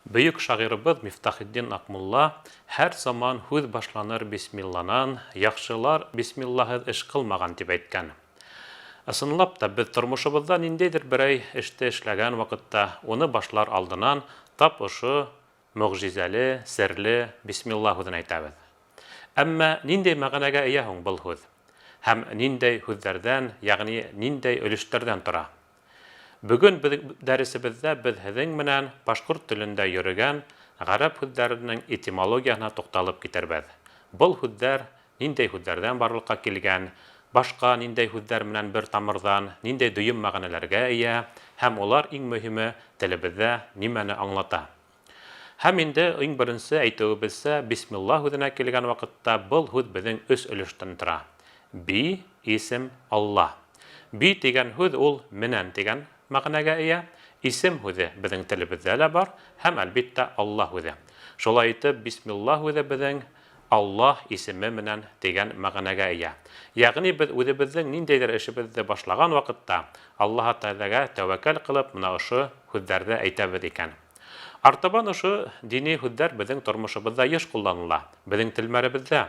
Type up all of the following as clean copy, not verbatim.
Бөйөк шағирыбыҙ Мифтахетдин Аҡмулла: "Һәр заман һүҙ башланыр бисмилланан, яҡшылар бисмиллаһыҙ эш ҡылмаған", – тип әйткән. Ысынлап та, беҙ тормошобоҙҙа ниндәйҙер берәй эште эшләгән ваҡытта, уны башлар алдынан тап ошо мөғжизәле, серле бисмилла һүҙен әйтәбеҙ. Әммә ниндәй мәғәнәгә эйә һуң был һүҙ? Һәм ниндәй һүҙҙәрҙән, йәғни ниндәй өлөштәрҙән тора? Бөгөн беҙ дәресебеҙҙә беҙ һеҙҙең менән башҡорт телендә йөрөгән ғәрәп һүҙҙәренең этимологияһына туҡталып китербеҙ. Был һүҙҙәр ниндәй һүҙҙәрҙән барлыҡҡа килгән, башҡа ниндәй һүҙҙәр менән бер тамырҙан, ниндәй дөйөм мәғәнәләргә эйә һәм улар, иң мөһиме, телебеҙҙә нимәне аңлата? Һәм инде иң беренсе әйтеүебеҙсә, бисмилла һүҙенә килгән ваҡытта был һүҙ беҙҙең өс өлөштән тора. Би, исем, Алла. Би тигән һүҙ ул менән тигән мәғәнәгә эйә. Исем һүҙе беҙҙең телебеҙҙә лә бар һәм, әлбиттә, Алла һүҙе. Шулай итеп, бисмилла һүҙе беҙҙең Аллаһ исеме менән тигән мәғәнәгә эйә. Йәғни беҙ үҙебеҙҙең ниндәйҙер эшебеҙҙе башлаған ваҡытта Аллаһ Тәғәләгә тәүәккәл ҡылып мына ошо һүҙҙәрҙе әйтәбеҙ икән. Артабан ошо дини һүҙҙәр беҙҙең тормошобоҙҙа йыш ҡулланыла, беҙҙең телмәребеҙҙә.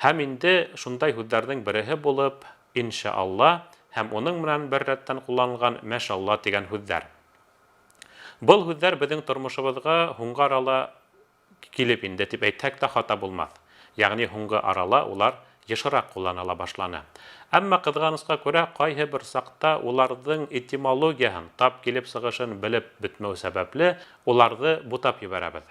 Һәм инде шундай һүҙҙәрҙең береһе булып иншаалла һәм уның менән бер рәттән ҡулланылған мәшалла тигән һүҙҙәр. Был һүҙҙәр беҙҙең тормошобоҙға һуңғы арала килеп инде тип әйтһәк тә хата булмаҫ. Йәғни һуңғы арала улар йышыраҡ ҡулланыла башланы. Әммә ҡыҙғанысҡа күрә, ҡайһы бер саҡта уларҙың этимологияһын, тап килеп сығышын белеп бөтмәү сәбәпле, уларҙы бутап ебәрәбеҙ.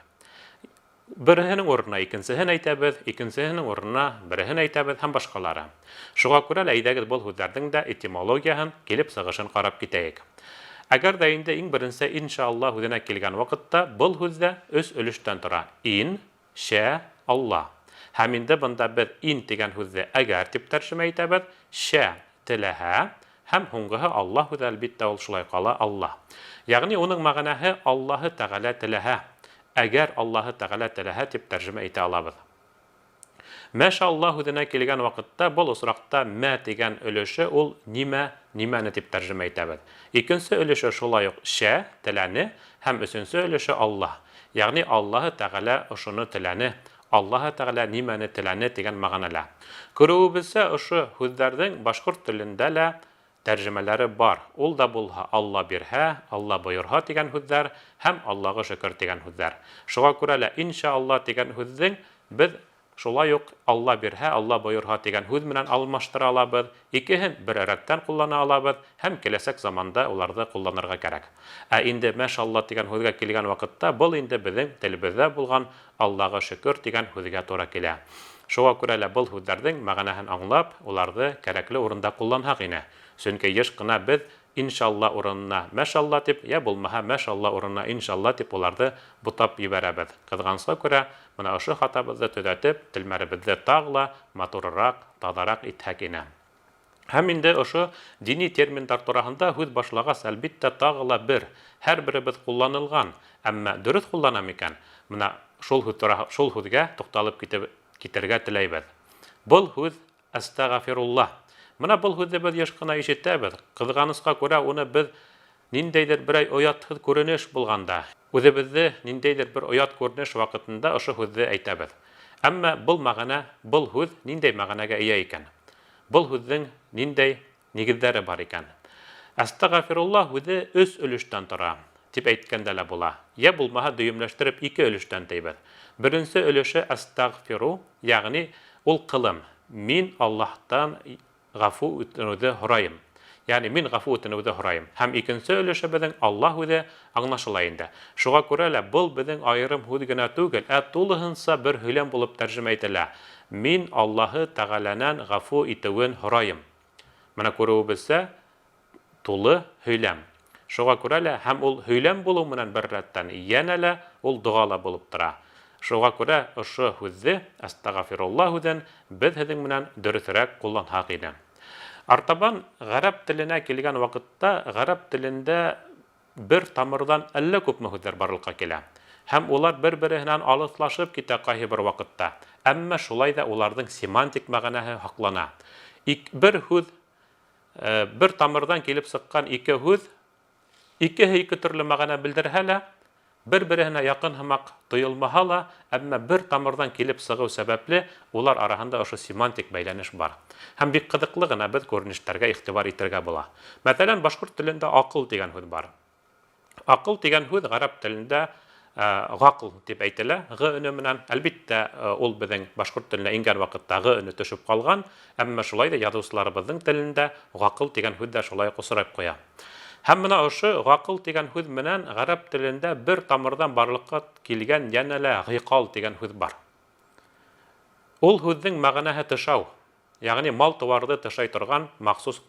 Береһенең урынына икенсеһен әйтәбеҙ, икенсеһенең урынына береһен әйтәбеҙ һәм башҡалары. Шуға күрә лә әйҙәгеҙ был һүҙҙәрҙең дә этимологияһын, килеп сығышын ҡарап китәйек. Әгәр ҙә инде иң беренсе иншалла һүҙенә килгән ваҡытта, был һүҙ ҙә өс өлөштән тора: ин, шә, алла. Һәм инде бында беҙ ин тигән һүҙҙе әгәр тип тәржемә итәбеҙ, шә теләһә, һәм һуңғыһы Алла һүҙе, әлбиттә, ул шулай ҡала, Алла. Йәғни уның мәғәнәһе Аллаһы Тәғәлә теләһә, әгәр Аллаһы Тәғәлә теләһә тип тәржемә итә алабыҙ. Мәшалла һүҙенә килгән ваҡытта, был осраҡта мә тигән өлөшө ул нимә, нимәне тип тәржемә итәбеҙ. Икенсе өлөшө шулай уҡ шә, теләне, һәм өсөнсө өлөшө Аллаһ. Йәғни Аллаһы Тәғәлә ошоно теләне, Аллаһы Тәғәлә нимәне теләне тигән мәғәнәлә. Күреүебеҙсә, ошо һүҙҙәрҙең башҡорт телендә лә тәржемәләре бар. Ул да булһа Алла бирһә, Алла бойорһа тигән һүҙҙәр һәм Аллаға шөкөр тигән һүҙҙәр. Шуға күрә лә иншалла тигән һүҙҙең беҙ шулай уҡ Алла бирһә, Алла бойорһа тигән һүҙ менән алмаштыра алабыҙ, икеһен бер рәттән ҡуллана алабыҙ һәм киләсәк заманда уларҙы ҡулланырға кәрәк. Ә инде мәшалла тигән һүҙгә килгән ваҡытта, был инде беҙҙең телебеҙҙә булған Аллаға шөкөр тигән һүҙгә тура килә. Шуға күрә лә был һүҙҙәрҙең мәғәнәһен аңлап, уларҙы кәрәкле урында ҡулланһаҡ ине. Сөнки йыш ҡына беҙ иншалла урынына мәшалла тип, йә булмаһа мәшалла урынына иншалла тип уларҙы бутап ебәрәбеҙ. Ҡыҙғанысҡа күрә, мына ошо хатабыҙҙы төҙәтеп, телмәребеҙҙе тағы ла матурыраҡ, таҙараҡ итһәк ине. Һәм инде ошо дини терминдар тураһында һүҙ башлағас, әлбиттә, тағы ла бер, һәр беребеҙ ҡулланылған, әммә дөрөҫ ҡулланам икән, мына шул һүҙ тураһы, шул һүҙгә туҡталып китеп китергә теләйбеҙ. Был һүҙ әстәғфируллаһ. Мына был һүҙҙе беҙ йыш ҡына ишетәбеҙ. Ҡыҙғанысҡа күрә, уны беҙ ниндәйҙер берәй оятһыҙ күренеш булғанда, үҙебеҙҙе ниндәйҙер бер оят күренеш ваҡытында ошо һүҙҙе әйтәбеҙ. Әммә был мәғәнә, был һүҙ ниндәй мәғәнәгә эйә икән? Был һүҙҙең ниндәй нигеҙҙәре бар икән? Әстәғфируллаһ һүҙе өс өлөштән тора, тип әйткәндә лә була. Йә булмаһа дөйөмләштереп ике өлөштән тейбеҙ. Беренсе өлөшө әстәғфиру, йәғни ул ҡылым. Мин Аллаһтан ғәфү үтенеүҙе һорайым. Йәғни мин ғәфү үтенеүҙе һорайым. Һәм икенсе өлөшө беҙҙең Аллаһ һүҙе аңлашыла инде. Шуға күрә лә был беҙҙең айырым һүҙ генә түгел, ә тулыһынса бер һөйләм булып тәржемә ителә. Мин Аллаһы Тәғәләнән ғәфү итеүен һорайым. Мына күреүебеҙсә, тулы һөйләм. Шуға күрә лә һәм ул һөйләм булыу менән бер рәттән йәнә лә ул доға ла булып тора. Шуға күрә ошо һүҙҙе, әстәғфируллаһ һүҙен беҙ һеҙҙең менән дөрөҫөрәк ҡулланһаҡ ине. Артабан ғәрәп теленә килгән ваҡытта, ғәрәп телендә бер тамырҙан әллә күпме һүҙҙәр барлыҡҡа килә. Һәм улар бер-береһенән алыҫлашып китә ҡайһы бер ваҡытта. Әммә шулай ҙа уларҙың семантик мәғәнәһе һаҡлана. Бер һүҙ, бер тамырҙан килеп сыҡҡан ике һүҙ, икеһе ике төрлө мәғәнә белдерһә лә, Бер-береһенә яҡын һымаҡ тойолмаһа ла, әммә бер тамырҙан килеп сығыу сәбәпле, улар араһында ошо семантик бәйләнеш бар. Һәм бик ҡыҙыҡлы ғына беҙ күренештәргә иғтибар итергә була. Мәҫәлән, башҡорт телендә аҡыл тигән һүҙ бар. Аҡыл тигән һүҙ ғәрәп телендә ғаҡл тип әйтелә, ғы өнө менән. Әлбиттә, ул беҙҙең башҡорт теленә ингән ваҡытта ғы өнө төшөп ҡалған, әммә шулай ҙа яҙыусыларыбыҙҙың телендә ғаҡыл тигән һүҙ ҙә шулай уҡ осрап ҡуя. Һәм бына ошо ғаҡыл тигән һүҙ менән ғәрәп телендә бер тамырҙан барлыҡҡа килгән йәнә лә ғиҡал тигән һүҙ бар. Ул һүҙҙең мәғәнәһе тышау, ягъни мал-тыуарҙы тышай торған махсус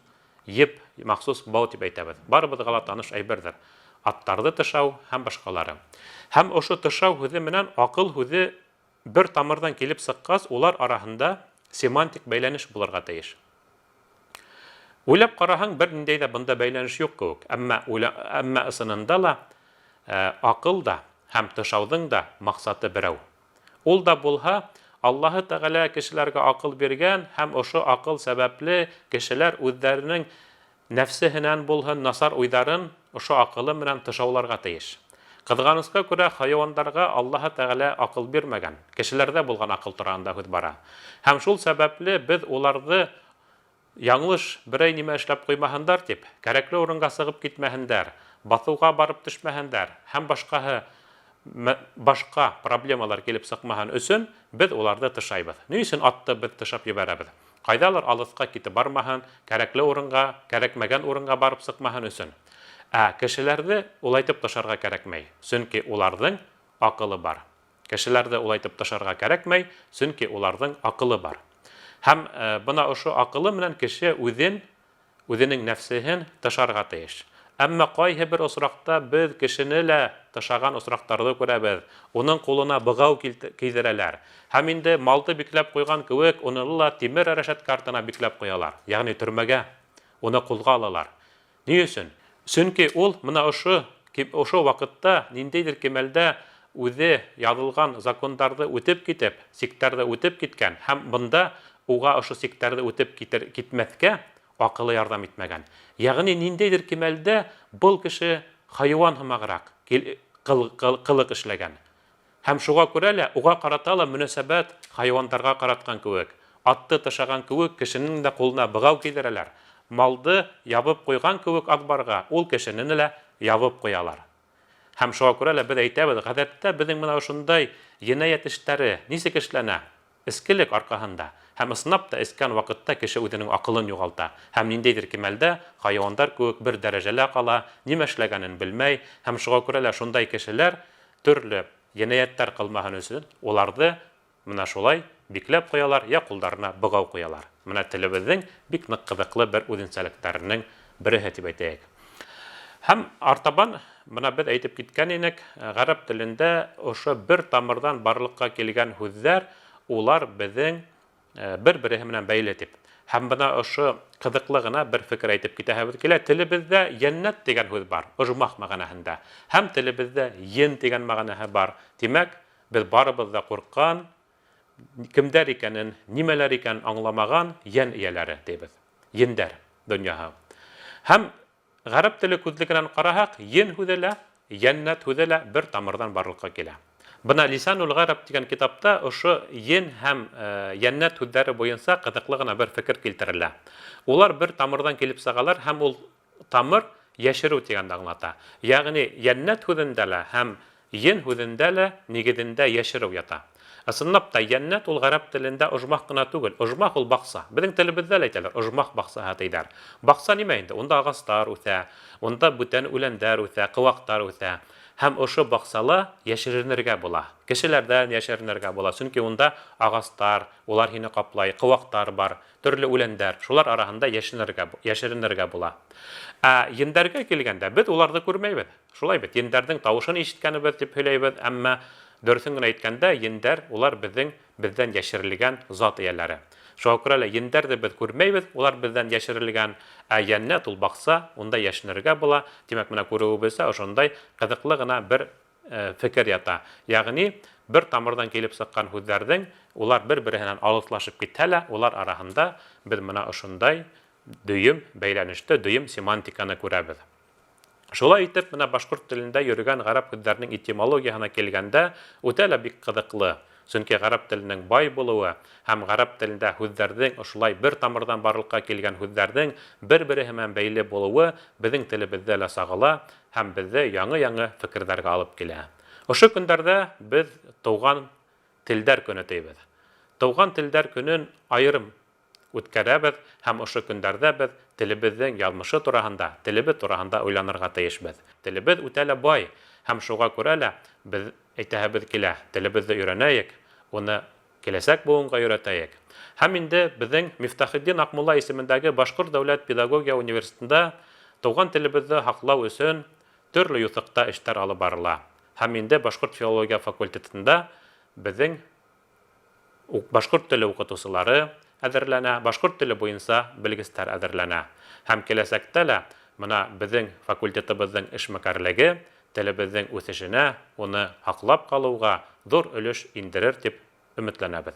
еп, махсус бау тип әйтәбеҙ. Барыбыҙға ла таныш әйберҙер. Аттарҙы тышау һәм башҡалары. Һәм ошо тышау һүҙе менән аҡыл һүҙе бер тамырҙан килеп сыҡҡас, улар араһында семантик бәйләнеш булырға тейеш. Уйлап ҡараһаң, бер ниндәй ҙә бында бәйләнеш юҡ кеүек. Әммә уйла, әммә ысынында ла аҡыл да һәм тышауҙың да маҡсаты берәү. Ул да булһа, Аллаһы Тәғәлә кешеләргә аҡыл биргән һәм ошо аҡыл сәбәпле кешеләр үҙҙәренең нәфсеһенән булһын насар уйҙарын ошо аҡылы менән тышауларға тейеш. Ҡыҙғанысҡа күрә, хайуандарға Аллаһы Тәғәлә аҡыл бирмәгән, кешеләрҙә булған аҡыл тураһында һүҙ бара. Һәм шул сәбәпле беҙ уларҙы Яңылыш берәй нимә эшләп ҡуймаһындар дип, кәрәкле урынға сығып китмәһендәр, баҫыуға барып төшмәһендәр һәм башҡаһы башҡа проблемалар килеп сыҡмаһын өсөн беҙ уларҙы тышайбыҙ. Ни өсөн атты беҙ тышап ебәрәбеҙ? Ҡайҙалыр алыҫҡа китеп бармаһын, кәрәкле урынға, кәрәкмәгән урынға барып сыҡмаһын өсөн. Ә кешеләрҙе улайтып тышарға кәрәкмәй, сөнки уларҙың аҡылы бар. Кешеләрҙе улайтып тышарға кәрәкмәй, сөнки уларҙың аҡылы бар. Һәм бына ошо аҡылы менән кеше үҙен, үҙенең нәфсеһен тышарға тейеш. Әммә ҡайһы бер осраҡта беҙ кешене лә тышаған осраҡтарҙы күрәбеҙ. Уның ҡулына бығау кейҙерәләр. Һәм инде малды бикләп ҡуйған кеүек, уны ла тимер рәшәткә артына бикләп ҡуялар, ягъни төрмәгә уны ҡулға алалар. Ни өсөн? Сөнки ул мына ошо ошо ваҡытта ниндәйҙер кимәлдә үҙе яҙылған закондарҙы үтеп китеп, сиктәрҙе үтеп киткән һәм бында уға ошо сиктәрҙе үтеп китер, китмәҫкә аҡылы ярҙам итмәгән. Ягъни ниндәйҙер кимәлдә был кеше хайуан һымағыраҡ ҡылыҡ эшләгән. Һәм шуға күрә лә уға ҡарата ла мөнәсәбәт хайуандарға ҡаратҡан кеүек. Атты тышаған кеүек кешенең дә ҡулына бығау кейҙерәләр. Малды ябып ҡуйған кеүек аҙбарға ул кешене лә ябып ҡуялар. Һәм шуға күрә лә беҙ әйтәбеҙ, ғәҙәттә беҙҙең бына ошондай енәйәт эштәре нисек эшләнә? Эскелек арҡаһында. Һәм ысынлап та эскән ваҡытта кеше үҙенең аҡылын юғалта. Һәм ниндәйҙер кимәлдә хайуандар кеүек бер дәрәжәлә ҡала, нимә эшләгәнен белмәй. Һәм шуға күрә лә шундай кешеләр төрлө енәйәттәр ҡылмаһын өсөн уларҙы мына шулай бикләп ҡуялар, йә ҡулдарына бығау ҡуялар. Мына телебеҙҙең бик ныҡ ҡыҙыҡлы бер үҙенсәлектәренең береһе тип әйтәйек. Һәм артабан бына беҙ әйтеп киткән инек, ғәрәп телендә ошо бер тамырҙан барлыҡҡа килгән һүҙҙәр улар беҙҙең бер-береһе менән бәйле тип. Һәм бына ошо ҡыҙыҡлы ғына бер фекер әйтеп китәһебеҙ килә. Телебеҙҙә йәннәт тигән һүҙ бар, ожмах мәғәнәһендә. Һәм телебеҙҙә ен тигән мәғәнәһе бар. Тимәк, беҙ барыбыҙ ҙа ҡурҡҡан, кемдәр икәнен, нимәләр икәнен аңламаған йән эйәләре тибеҙ. Ендәр донъяһы. Һәм ғәрәп теле күҙлегенән ҡараһаҡ, ен һүҙе лә, йәннәт һүҙе лә бер тамырҙан барлыҡҡа килә. Бына Лисанул ғәрәп тигән китапта ошо ен һәм йәннәт һүҙҙәре буйынса ҡыҙыҡлы ғына бер фекер килтерелә. Улар бер тамырҙан килеп сығалар һәм ул тамыр йәшереү тигәнде аңлата. Ягъни йәннәт һүҙендә лә һәм ен һүҙендә лә нигеҙендә йәшереү ята. Ысынлап та, йәннәт ул ғәрәп телендә ожмах ҡына түгел. Ожмах ул баҡса. Беҙҙең телебеҙҙә лә әйтәләр, ожмах баҡсаһы тиҙәр. Баҡса нимә инде? Унда ағастар үҫә, унда бүтән үләндәр үҫә, ҡыуаҡтар үҫә. Һәм ошо баҡсала йәшеренергә була. Кешеләрҙән йәшеренергә була, сөнки унда ағастар, улар һине ҡаплай, ҡыуаҡтар бар, төрлө үләндәр, шулар араһында йәшенергә, йәшеренергә була. Ә ендәргә килгәндә, беҙ уларҙы күрмәйбеҙ. Шулай бит, ендәрҙең тауышын ишеткәнебеҙ дип һөйләйбеҙ, әммә дөрөҫөн генә әйткәндә, ендәр улар беҙҙең беҙҙән йәшерелгән зат эйәләре. Шуға күрә лә ендәрҙе беҙ күрмәйбеҙ, улар беҙҙән йәшерелгән. Ә йәннәт ул баҡса, унда йәшенергә була. Тимәк, менә күреүебеҙсә, ошондай ҡыҙыҡлы ғына бер фекер ята. Ягъни, бер тамырҙан килеп сыҡҡан һүҙҙәрҙең улар бер-береһенән алыҫлашып китһә лә, улар араһында беҙ мына ошондай дөйөм бәйләнеште, дөйөм семантиканы күрәбеҙ. Шулай итеп, менә башҡорт телендә йөрөгән ғәрәп һүҙҙәренең этимологияһына килгәндә, үтә лә бик ҡыҙыҡлы. Сөнки ғәрәп теленең бай булыуы һәм ғәрәп телендә һүҙҙәрҙең ошолай бер тамырҙан барлыҡҡа килгән һүҙҙәрҙең бер-береһе менән бәйле булыуы беҙҙең телебеҙҙә лә сағыла һәм беҙҙе яңы-яңы фекерҙәргә алып килә. Ошо көндәрҙә беҙ Тыуған телдәр көнө тейбеҙ. Тыуған телдәр көнөн айырым үткәрәбеҙ һәм ошо көндәрҙә беҙ телебеҙҙең яҙмышы тураһында, телебеҙ тураһында уйланырға тейешбеҙ. Телебеҙ үтә лә бай һәм шуға күрә лә беҙ әйтәһебеҙ килә, телебеҙҙе өйрәнәйек, уны киләсәк быуынға өйрәтәйек. Һәм инде беҙҙең Мифтахетдин Аҡмулла исемендәге Башҡорт дәүләт педагогия университетында тыуған телебеҙҙе һаҡлау өсөн төрлө юҫыҡта эштәр алып барыла. Һәм инде башҡорт филология факультетында беҙҙең башҡорт теле уҡытыусылары әҙерләнә, башҡорт теле буйынса белгестәр әҙерләнә. Һәм киләсәктә лә бына беҙҙең факультетыбыҙҙың эшмәкәрлеге телебеҙҙең үҫешенә, уны һаҡлап ҡалыуға ҙур өлөш индерер тип өмөтләнәбеҙ.